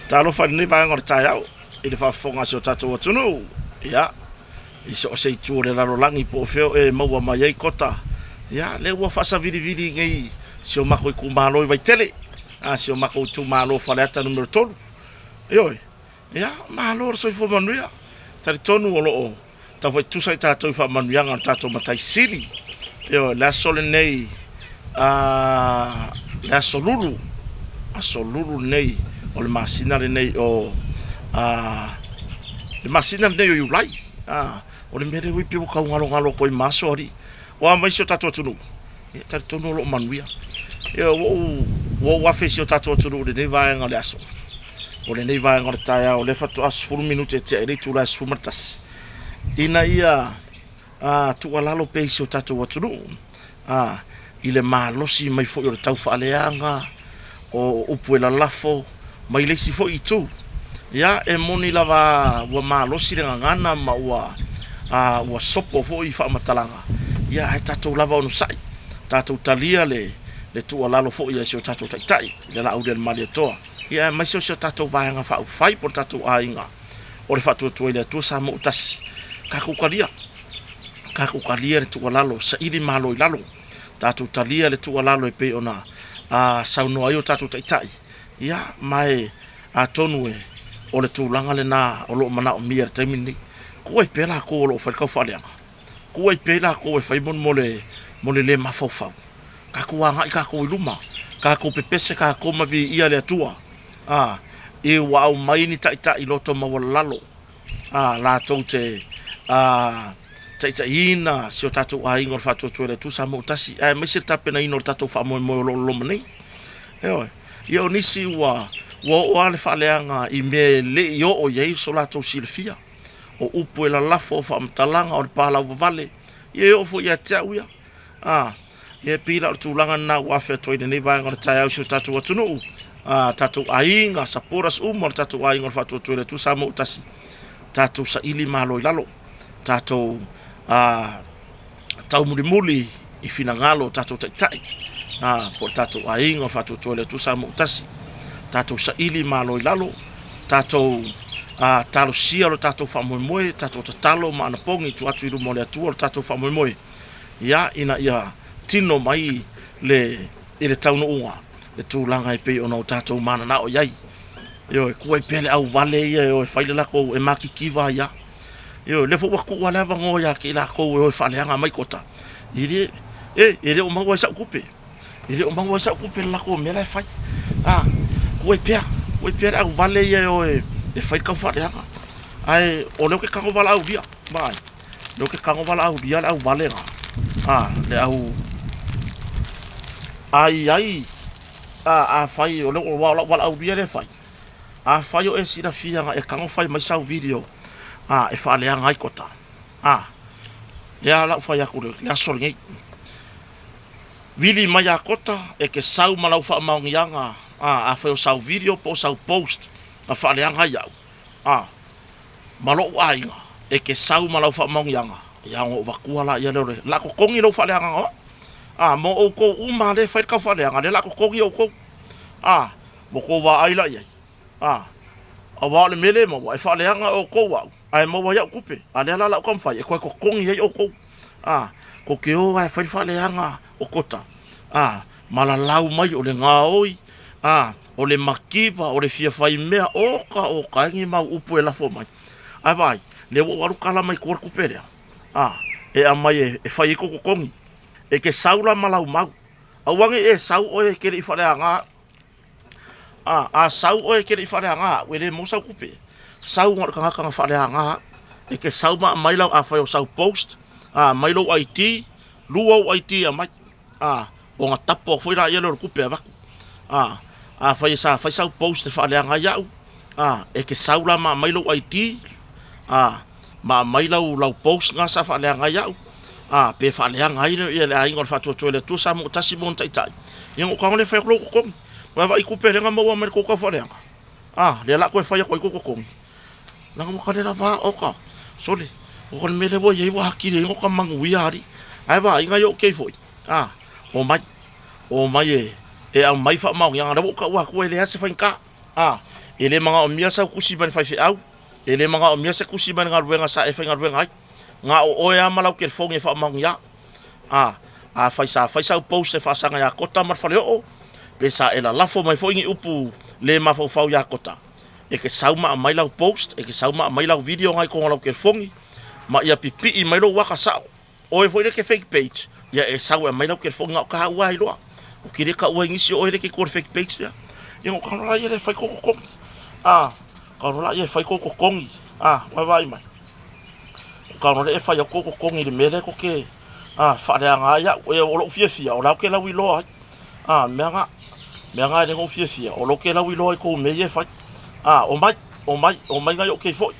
Talofa i lenei vaega o le taeao i le faafofoga a si o tatou atunuu. Ia, i so o se itu o le lalolagi po o fea o e maua mai ai kota. Ia, lea ua faasavilivili nei si o matou itumalo i Vaitele, a si o matou itumalo Faleata Nu.3. Ioe, ia, malo le soifua manuia. Talitonu o lo o taufaitusa i tatou i faamanuiaga o le tatou Matai Sili. Ioe, le aso lenei, a, le aso Lulu, aso Lulu lenei o le masina lenei o, a, le masina lenei o Iulai. A, o le mea lea ua pei ua tau galogalo atu ai ma aso alii. O a mai si o tatou atunuu, ia talitonu o lo o manuia. Ia, ua ou afe i si o tatou atunuu i lenei vaega o le aso. O lenei vaega o le taeao, o lea faatoa 10 minute e tea i le itula e 11, ina ia tuualalo pea i si o tatou atunuu i le malosi mai foi o le taufaaleaga, o upu e lalafo mai le isi foi itu. Ia, e moni lava ua malosi le gagana ma ua sopo foi faamatalaga, ia ae tatou lava onosai, tatou talia le tuualalo foi a si o tatou Taitai i le Laaulialemalietoa, ia aemaise o si o tatou Vaega Faaupufai po o le tatou aiga o le Faatuatua i le Atua Samoa ua Tasi. Tatou talia, tatou talia le tuualalo, saili malo i lalo, tatou talia le tuualalo e pei ona saunoa ai o tatou Taitai, ia ma e atonu e o le tulaga lena o lo o manaomia i le taimi lenei. Tuu ai pea latou o lo o fai le taufaaleaga, tuu ai pea i latou e fai mo le le mafaufau. Tatou agai tatou i luma, tatou pepese tatou ma viia le Atua. A, i ua aumai ni taitai loto maualalalo, a, latou te taitaiina si o tatou aiga o le Faatuatua i le Atua Samoa ua Tasi, aemaise le tapenaina o le tatou faamoemoe o lo o loma nei. Ioe. Ia o nisi ua oo lava le faaleaga i mea e le i oo i ai so latou silafia. O upu e lalafo, o faamatalaga, o le palauvavale, ia e oo foi ia te au ia. A, ia e pei la o le tulaga lena ua afe atu ai i lenei vaega o le taeao i si o tatou atunuu, a, tatou aiga, supporters uma o le tatou aiga o le Faatuatua i le Atua Samoa ua Tasi, tatou saili malo i lalo, tatou taumulimuli i finagalo o tatou taitai, a, po o le tatou aiga o le Faatuatua i le Atua Samoa ua Tasi, tatou saili malo i lalo, tatou talosia lo tatou faamoemoe, tatou tatalo ma anapogi tuu atu i luma o le Atua lo tatou faamoemoe, ia, ina ia tino mai le i le taunuuga le tulaga e pei ona o tatou mananao i ai. Ioe, tuu ai pea le auvale ia e o e fai le latou, e matitiva ai lava. Ioe, lea foi ua tuu lava le avanoa ia te i latou e o e faaleaga mai kota, e le, e le o maua ai sau tupe. E le o maua ai sau tupe i le latou mea la e fai. A, tuu ai pea, tuu ai pea le auvale ia e o e fai le tau faaleaga. Ae o lea ou te tago valaaulia, vaai. Lea ou te tago valaaulia le auvale la. A, le au ai ai a afai o lea aua o lau valaaulia lea e fai. Afai o e silafia na e tago fai mai sau video a e faaleaga ai kota. A, lea la ou fai atu le aso lenei. Vili mai a kota e ke sau ma lau faamaoniaga a afai o sau video po o sau post na faaleaga ai au. A, ma lou aiga, e te sau ma lau faamaoniaga, ia ona ou avatua laia lea o le, la totogi lou faaleagaga o au. A, mo outou uma lea e fai le tau faaleaga, lea la totogi outou. A, ua outou vaai la i ai. A, aua o le mea lea e maua, e faaleaga e outou au, ae maua ai au tupe. A lea la la ou taumafai e toe totogi ai outou. A, tou te o lava e fai le faaleaga o kota, a, ma lalau mai o le gaoi, a, o le mativa, o le fia fai mea, oka oka e ni mau upu e lafo mai. Ae vaai, lea ua ou alu tala mai tua le tupe lea, a, e aumai e fai ai kou totogi. E te sau la ma lau mau. Aua ne i e sau oe e te le i faaleaga au. A, a sau oe e te le i faaleaga au, e le maua sau tupe. Sau na o le tagata na faaleaga au. E te sau ma aumai lau, afai o sau post, a, aumai lou ID, lua ou ID e aumai. A, ona tapo atu foi laia lea o le tupe e avatu. A, afai sa fai sau post e faaleaga ai au, a, e te sau la ma aumai lou ID, a, ma aumai lau, lau post na sa faaleaga ai au, a, pe faaleaga ai le, le aiga o le Faatuatua i le Atua Samoa Tasi ma ona taitai, ia ona ou tago lea e fai atu lou totogi. Ua vaai tupe lea na maua mai le tou tau faaleaga, a, lea o le a toe fai atu ai kou totogi. Leaga ua kale lava oka, sole, o le mea lea ua i ai ua atili ai ona manuia alii. Ae vaai nai ou kei foi, a, omai, omai e aumai faamaoniaga, lea ua ou tau atu e leai se faigata. A, e le manaomia sau tusi mai le faifeau, e le manaomia se tusi mai le galuega sa e faigaluega ai. Na o oe lava ma lau telefoni e faamanuia. A, afai sa fai sau post e faasaga ia Kota ma le Faleoo, pe sa e lalafo mai foi ni upu le mafaufau ia Kota, e te sau ma aumai lau post, e te sau ma aumai lau video na i totonu o lau telefoni, ma ia pipii mai lou ata sao. Oe foi lea e te fake page, ia e sau e aumai lau telefoni na o taua lava iloa. Ou te le taua i nisi o oe lea e te tua i le fake page lea. Ia ona ou tago lea e fai kou totogi. A, tago lea e fai kou totogi. A, vaavaai mai. Ou tago lea e fai atu kou totogi i le mea lea tou te a, faaleaga ai au. E, o lou fiafia, o la ou te lauiloa ai. A, mea na, mea na e le na ou fiafia, o la ou te lauiloa i kou mea ia e fai. A, omai, omai, omai nai ou kei foi.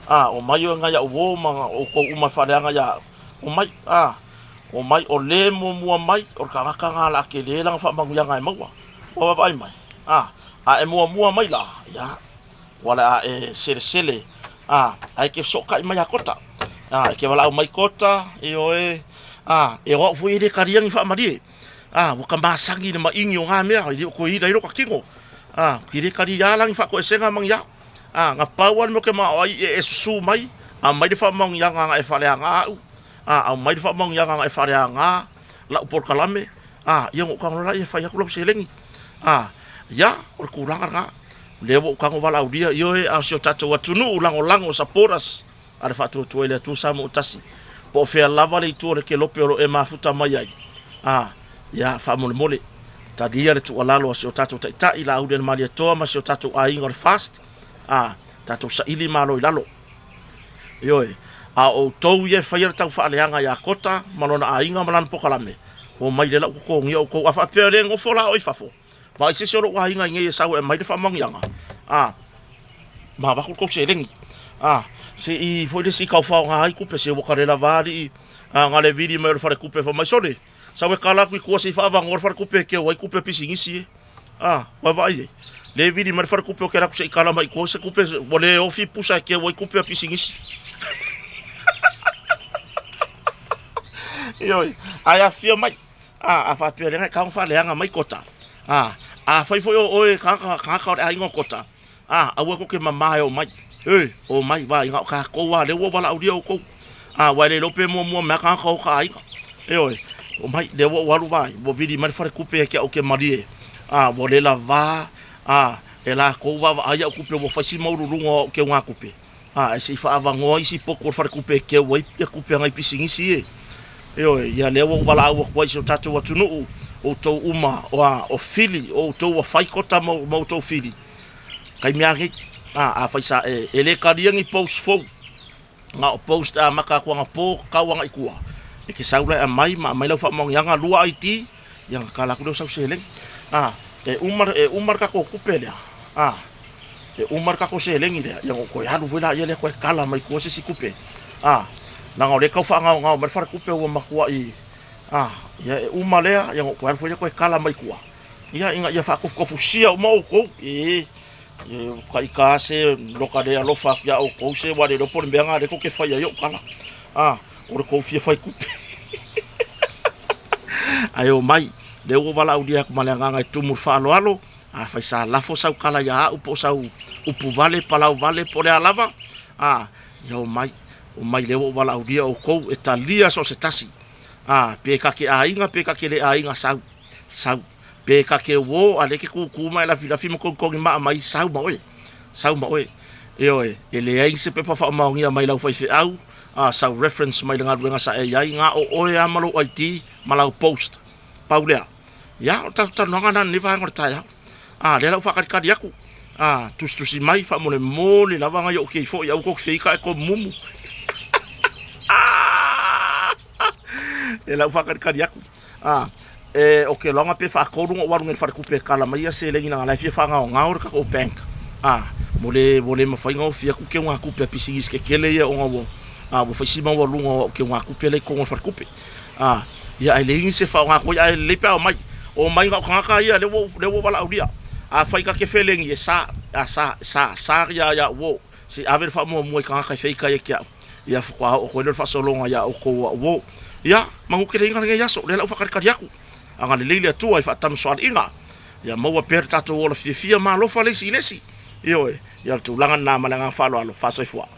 A, omai oe nai au uo ma outou uma e faaleaga ia au. Omai, a, omai, o le muamua mai, o le tagata na o le a tele lana faamanuiaga e maua. Ua vaavaai mai, a, a e muamua mai la, ia, ua le a e selesele, a, ae e te fesootai mai ia Kota. A, e te valaau mai Kota, ioe, a, e o au foi e le talia ni faamalie. A, ua ta masani i le maini o na mea, e le o toe ila ai lota tino. A, ou te le talia la ni faatoesega ma ni a. A, na pau lava le mea ou te manao ai e e susu mai, aumai le faamaoniaga na e faaleaga au, a, aumai le faamaoniaga na e faaleaga lau polokalame, a, ia ona ou tago lea e fai atu lau seleni. A, ia, o le tulaga lena. O lea ua ou tago valaaulia, ioe, a o si o tatou atunuu lagolago, supporters a le Faatuatua i le Atua Samoa Tasi, po o fea lava le itu o le kelope o lo o e mafuta mai ai, a, ia, faamolemole, talia le tuualalo a si o tatou Taitai, Laauli Malietoa ma si o tatou aiga o le FAST, a, tatou saili malo i lalo. Ioe, a o outou ia e faia le taufaaleaga ia Kota ma lona aiga ma lana pokalame, omai lea la ua totogia outou. A faapea o lea e nofo la oe i fafo, vaai se isi o lou aiga i inei e sau e aumai le faamanuiaga, a, ma avatu le tou seleni. A, se i foi le isi tau faaaoga ai tupe, se ua ta le lava alii, a, na le vili mai o le faletupe fai mai, sole, sau e kala atu i tua se i faavanoa le faletupe e keu ai tupe a pisinisi e. A, ua vaai ai. Le vili mai le faletupe o ke alu atu se i kala mai i tua se tupe ua le ofi pusa e keu ai tupe a pisinisi. Ioe, ae afifio mai. A, a faapea leaga e tago faaleaga mai Kota. A, afai foi o oe tagata, tagata o le aiga o Kota, A, aua tou te mama e omai. Ē, omai, vaai, na o tatou lava, lea ua valaaulia outou. A, aua e le iloa pe muamua mai lava tagata o ta aiga. Ioe, omai, lea ua ou alu vaai, ua vili mai le faletupe ia te au ou te malie. A, ua le lava, a, e latou vaavaai au tupe ua fai si maualuluga o au keugatupe. A, ae se i faaavanoa isi potu o le faletupe e keu ai tupe a nai pisinisi e. Ioe, ia lea ua ou valaau atu ai i si o tatou atunuu, outou uma, o a, o fili, o outou ua fai kota ma outou fili, taimi lava nei, a, afai sa e, e le talia ni post fou, na o post e amata atu anapo tau agai i tua, e te sau la e aumai ma aumai lau faamaoniaga 2 ID, ia ona tala atu lea o sau seleni. A, e uma, e uma le tatou tupe lea, a, e uma le tatou seleni lea, ia ona ou toe alu foi laia lea toe tala mai tua se isi tupe. A, leaga o lea e tau faagaogao mai le faletupe ua matuai, a, ia e uma lea, ia ona ou toe alu foi lea toe tala mai tua. Ia, ina ia faatofutofusia uma outou, e, e ka ita se loka le alofa atu iā outou se ua le iloa po o le mea lena lea tou te fai ai ou tala. A, o le tou fia fai tupe. Ae omai, lea ua valaaulia atu ma le agaga e tumu i le faaaloalo, afai sa lafo sau tala ia au po o sau upu vale, palau vale po o le a lava, a, ia omai, omai lea ua ou valaaulia outou e talia so o se tasi. A, pe ta te aiga pe ta te le aiga, sau. Sau. Pe ta te uō a lea e te kūkū ma e lafilafi ma togitogi maa mai, sau ma oe. Sau ma oe. Ioe, e leai se pepa faamaonia mai lau faifeau, a, sau reference mai le galuega sa e i ai, na o oe lava ma lou ID ma lau post. Pau lea. Ia, o le tatou talanoaga lena i lenei vaega o le taeao. A, lea la ua faatalitali atu. A, tusitusi mai faamolemole lava nai ou kei foi, aua tou te feita ae tomumu. Lea la ua faatalitali atu. A, e, o ke loaga pe faatolu ona ou alu nei i le faletupe e kala mai ia seleni leaga la e fia faagaogao le tatou bank. A, mo le, ua le mafai ona ofi atu keugatupe a pisinisi kekele ia ona ua, a, ua fai si maualuga o au keugatupe la i totonu o le faletupe. A, ia ae leai ni se faaaoga atu ai, ae lelei pe a omai. Omai na o tagata ia lea ua, lea ua valaaulia. Afai ta te feleni e sa, a sa, sa, sa ia ia au se i ave le faamuamua i tagata e feita ia te au. Ia faatoa oo atu ai lea o le faasologa ia outou o au uo. Ia, manu tele ina lenei aso, lea la ua faatalitali atu. Agalelei le Atua i faatamasoaliiga. Ia maua pea le tatou ola fiafia ma alofa le isi i le isi. Ioe, ia o le tulaga lena ma le agaga faaaloalo. Faasoifua.